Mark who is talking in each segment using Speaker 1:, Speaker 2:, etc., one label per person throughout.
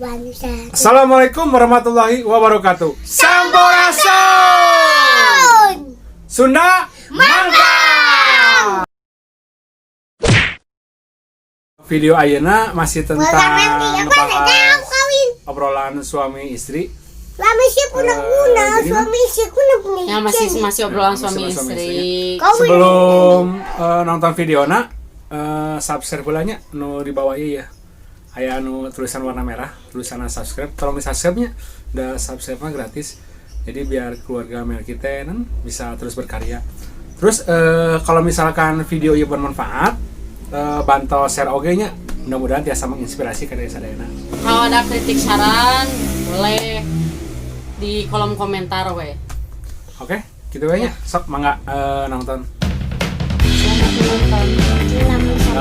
Speaker 1: Assalamualaikum warahmatullahi wabarakatuh. Sampurasun. Sunda Mangga. Video ayeuna masih tentang ngebahas obrolan suami istri.
Speaker 2: Suami sih punya guna,
Speaker 1: Jadi
Speaker 2: suami sih punya punya.
Speaker 3: Ya, masih masih obrolan
Speaker 1: Ya, masih
Speaker 3: suami
Speaker 1: suami
Speaker 3: istri.
Speaker 1: Sebelum nonton videona, subscribe heula nya nu di bawah ieu ya. Aya nu tulisan warna merah, tulisan subscribe. Tolong di subscribe nya. Da subscribe mah gratis. Jadi biar keluarga Melki teh bisa terus berkarya. Terus kalau misalkan video ieu bermanfaat, bantu share oge nya. Mudah-mudahan tiasa menginspirasi ka sadayana.
Speaker 3: Kalau ada kritik saran boleh di kolom komentar we.
Speaker 1: Oke, gitu we nya. Sok mangga nonton.
Speaker 3: Selamat menonton.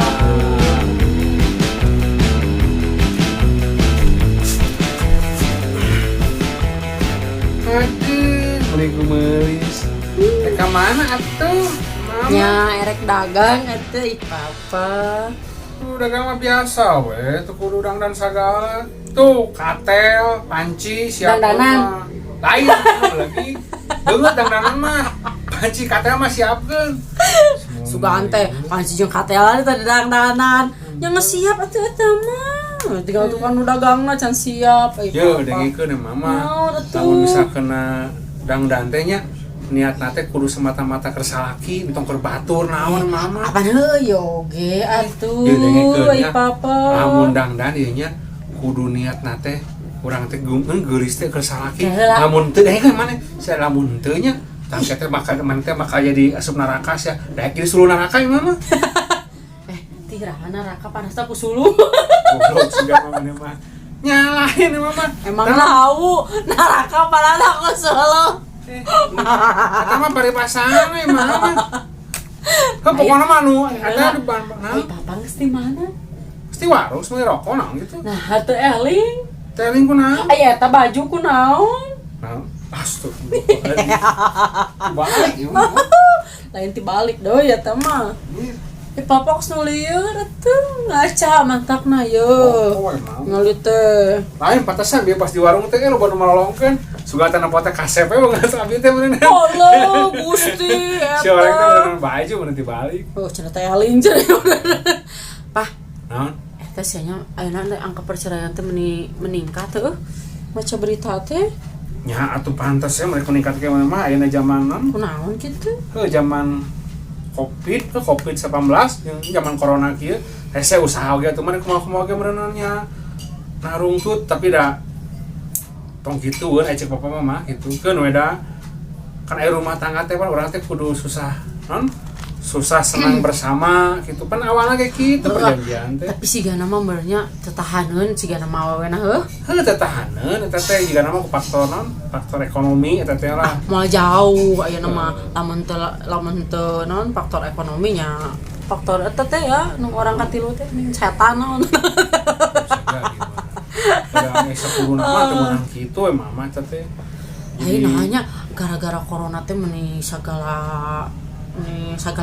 Speaker 1: Aduh, beli kumelis. Eh, ke mana atuh? Mama.
Speaker 3: Ya, erek dagang atuh, ih papa.
Speaker 1: Tuh dagang mah biasa we, tuh kudu dangdan sagala. Tuh, katel, panci, siapa
Speaker 3: Dangdanan.
Speaker 1: Mah. Lain lagi. Beungeut dangdanan mah. Panci katel mah siapkeun.
Speaker 3: Sugan teh panci jeung katelan tadi dangdanan. Ya geus siap atuh eta mah. Tinggal tukang nu dagangna can siap. Ih,
Speaker 1: Yo,
Speaker 3: papa.
Speaker 1: dengekeun ya mama.
Speaker 3: Naon atuh?
Speaker 1: Lamun bisa kena dangdan teh nya niat nate kudu semata-mata keur salaki, entong keur batur naon mama.
Speaker 3: Apaan heuh yoge atuh.
Speaker 1: Ieu dengekeun
Speaker 3: Ih
Speaker 1: nya.
Speaker 3: papa.
Speaker 1: Lamun dangdan ieu nya kudu niat nate urang teh geulis teh keur salaki.
Speaker 3: Heula.
Speaker 1: Lamun teu dengekeun maneh, sia lamun teu nya tang teh bakal maneh teh bakal jadi asup neraka sia. Daek jadi suluh neraka ieu mah.
Speaker 3: Eh, tiraha neraka panasna ku suluh.
Speaker 1: Goblok siga mah maneh mah. Nyalahin ieu mah.
Speaker 3: Emang tahu neraka panasna ku suluh.
Speaker 1: Eh, eta mah paribasan we mah. Heuh, pokona mah nu eta di ban nah,
Speaker 3: Ih, papa geus di mana?
Speaker 1: pasti warung semua rokok naon gitu.
Speaker 3: Nah, teu eling.
Speaker 1: Teling ku naon?
Speaker 3: Aya eta baju ku naon?
Speaker 1: Naon? Astagfirullahaladzim. Balik ieu mah.
Speaker 3: Lain tibalik deui eta mah. Eh, papa geus nu lieur atuh ngaca mantakna ye.
Speaker 1: Oh, emang.
Speaker 3: Ngali teh.
Speaker 1: Lain pantesan bieu pas di warung teh loba nu malolongkeun. Sugan teh nempo teh kasep we banget abdi teh meureun.
Speaker 3: Allah, Gusti
Speaker 1: Si orang teh
Speaker 3: eta.
Speaker 1: meureun baju meureun tibalik.
Speaker 3: Oh, cenah teh eling cenah. Pah,
Speaker 1: Naon?
Speaker 3: eta sia nya ayeuna teh angka perceraian teh meni meningkat heuh. Maca berita teh
Speaker 1: Nya atuh pantes ya mereka meningkat ke mana mah ayeuna zaman naon?
Speaker 3: kunaon kitu?
Speaker 1: Heuh, zaman Covid, ke Covid 19 yang zaman corona kieu hese usaha oge atuh mah kumaha-kumaha ge meureun nya narungtut, tapi da tong kitu euy cek papa mama gitu keun we da kan aya rumah tangga teh pan urang teh kudu susah non susah senang bersama gitu pan awalnya kayak gitu perjanjian teh.
Speaker 3: Tapi sigana mah benernya tetahaneun sigana mah awewena heuh.
Speaker 1: Heuh, tetahaneun eta teh jigana mah ku faktor non faktor ekonomi eta teh lah.
Speaker 3: Moal jauh ayeuna mah lamun teu naon faktor ekonominya, faktor eta teh ya nu orang katilu teh ning setan naon.
Speaker 1: Udah sepuluh nama teu meunang kitu we mama eta teh.
Speaker 3: Lain nanya gara-gara corona teh meni sagala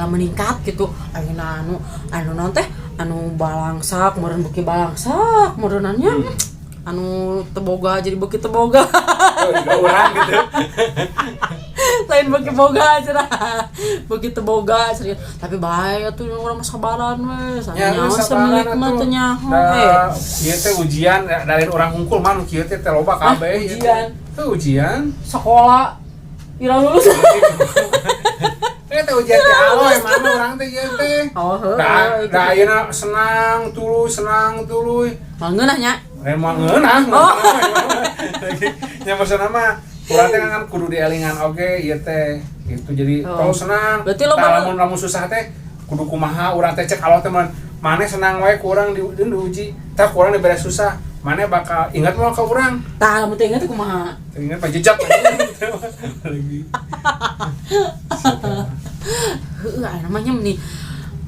Speaker 3: meningkat gitu ayeuna anu anu naon teh anu balangsak meureun beuki balangsak meureunannya, anu teboga jadi beuki teboga.
Speaker 1: Oh, juga urang gitu.
Speaker 3: Lain beuki boga cenah, beuki teboga serius, tapi bae atuh urang mah sabaran we.
Speaker 1: Ya,
Speaker 3: nyaho
Speaker 1: sabaran
Speaker 3: semilik mah
Speaker 1: atuh.
Speaker 3: teu nyaho.
Speaker 1: Da,
Speaker 3: eh.
Speaker 1: Ieu teh ujian dari urang hungkul mah nu kieu teh teh loba kabeh ieu teh.
Speaker 3: Ujian.
Speaker 1: Teh ujian.
Speaker 3: Sekolah ira lulus.
Speaker 1: Eh, teh ujian ti Allah emang urang teh ieu teh.
Speaker 3: Oh, heuh.
Speaker 1: Da da ayeuna senang tuluy senang tuluy.
Speaker 3: Moal ngeunah nya.
Speaker 1: Emang ngeunah.
Speaker 3: Oh.
Speaker 1: Nya maksudna mah urang teh kan kudu dielingan oge ieu teh gitu, jadi
Speaker 3: Oh.
Speaker 1: tong senang.
Speaker 3: Berarti lo
Speaker 1: Tah,
Speaker 3: baru-
Speaker 1: lamun lamun susah teh kudu kumaha urang teh cek Allah teh maneh senang wae ku urang di diuji tah ku urang dibere susah maneh bakal ingat moal ka urang.
Speaker 3: Tah, lamun teu inget teh kumaha?
Speaker 1: Ingat pak jejak lagi.
Speaker 3: Heuh, aya namanya meni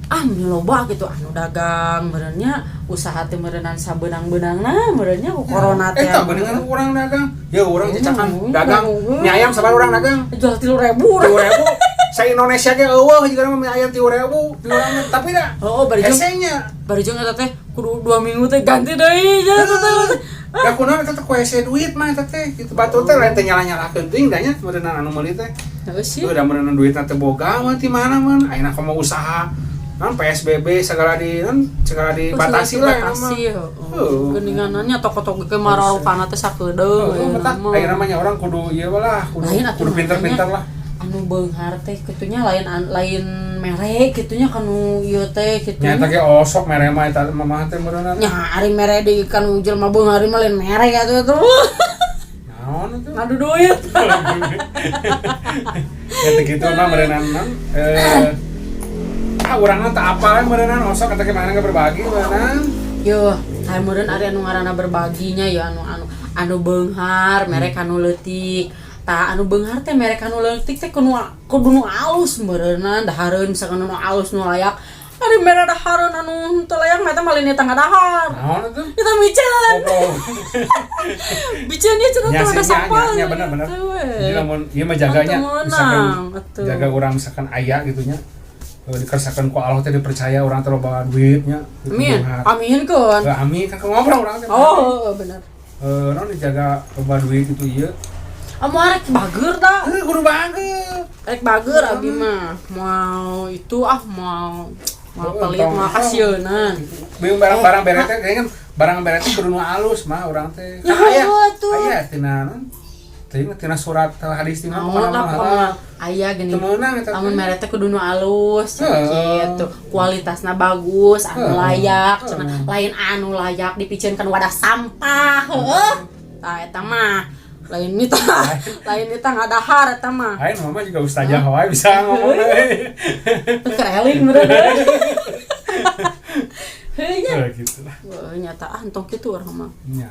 Speaker 3: ah meni loba gitu anu dagang meureunnya usaha teh meureunnan sabeunang-beunangna meureunnya ku corona teh.
Speaker 1: Eh, tak beunangan urang dagang ya urang jejakan
Speaker 3: Hmm,
Speaker 1: dagang
Speaker 3: hmm.
Speaker 1: mie ayam sabar urang dagang.
Speaker 3: Jual 3.000.
Speaker 1: 3.000 sa Indonesia ge eueuh jiga mah mie ayam 3.000 di urang mah. Tapi da
Speaker 3: Oh, bari jeung
Speaker 1: hesenya
Speaker 3: bari jeung eta teh kudu 2 minggu teh ganti deui jeung eta teh.
Speaker 1: Da kunaon eta teh ku duit mah eta teh gitu, batur teh lain teh nyalah-nyalahkeun teuing da nya meureunna anu meuli teh.
Speaker 3: Heeh sih.
Speaker 1: Udah meureunna duitna teh boga mah ti mana mah ayeuna komo usaha non PSBB segala di non segala dibatasi lah ayeuna mah.
Speaker 3: Dibatasi, heeh.
Speaker 1: Heuh.
Speaker 3: Geuningannya toko-toko ge mararukana teh sakedeung.
Speaker 1: Heeh,
Speaker 3: ayeuna
Speaker 1: matak
Speaker 3: mah.
Speaker 1: ayeuna mah nya orang kudu ieu lah, kudu
Speaker 3: Lain atuh
Speaker 1: kudu pinter-pinter lah.
Speaker 3: Anu beunghar teh kitunya lain lain mere kitunya kanu ieu teh kitu.
Speaker 1: Nya eta ge osok mere mah eta mamah teh meureunna.
Speaker 3: Nya ari mere deui kanu jelema beunghar mah lain mere atuh tuh.
Speaker 1: Naon itu?
Speaker 3: Ngadu duit.
Speaker 1: Ya teh kitu mah meureunna non ah urangna teu apal meureunna osok eta ge mana ge berbagi meureunna.
Speaker 3: Yo, aya meureun ari anu ngaranna berbaginya ya anu anu anu beunghar mere kanu leutik. Tah anu beunghar teh mere kanu leutik teh kudu kudu nu alus meureunna dahareun misalkan nu alus nu layak. Ari mere dahareun anu teu layak mah eta mah lain eta ngadahar.
Speaker 1: Naon itu?
Speaker 3: Eta miceun.
Speaker 1: Goblok.
Speaker 3: Miceun ieu cenah
Speaker 1: Nya
Speaker 3: teh
Speaker 1: sih,
Speaker 3: ada
Speaker 1: nya,
Speaker 3: sampah.
Speaker 1: nya, nya, bener, bener.
Speaker 3: Gitu we.
Speaker 1: Jadi lamun ieu mah jaganya
Speaker 3: Atuh meunang,
Speaker 1: misalkan
Speaker 3: atuh.
Speaker 1: jaga urang misalkan aya gitu nya. Dikersakeun ku Allah teh dipercaya urang teh loba duitnya gitu,
Speaker 3: Amin.
Speaker 1: beunghar.
Speaker 3: Amin keun.
Speaker 1: Amin kan ngobrol urang teh.
Speaker 3: Oh, bener.
Speaker 1: Non dijaga loba duit gitu ieu.
Speaker 3: Ah, mau arek bager dah.
Speaker 1: Kudu banget.
Speaker 3: Rek bager abi mah. Mau itu ah mau mau
Speaker 1: Oh,
Speaker 3: pelit
Speaker 1: entong.
Speaker 3: mau kasieunan.
Speaker 1: Bingung barang-barang bere teh kayaknya kan barang bere teh kudu nu alus mah urang teh.
Speaker 3: Ya,
Speaker 1: Kan aya
Speaker 3: atuh.
Speaker 1: aya tina non tina tina surat hadis tina
Speaker 3: Naon lah pokoknya aya gini.
Speaker 1: Teu meunang eta teh.
Speaker 3: Lamun mere teh kudu nu alus
Speaker 1: Heeh.
Speaker 3: gitu. Kualitasna bagus, anu
Speaker 1: Heeh.
Speaker 3: layak, cenah
Speaker 1: Heeh.
Speaker 3: lain anu layak dipiceun kan wadah sampah, heuh. Tah eta mah lain nita, lain nita ngadahar eta mah.
Speaker 1: Lain mama juga ustazah wae bisa ngomong euy.
Speaker 3: Teu kereling bener. Heuh nya.
Speaker 1: Heuh, gitu lah.
Speaker 3: Wah, nyata ah entong kitu urang mah.
Speaker 1: Nya.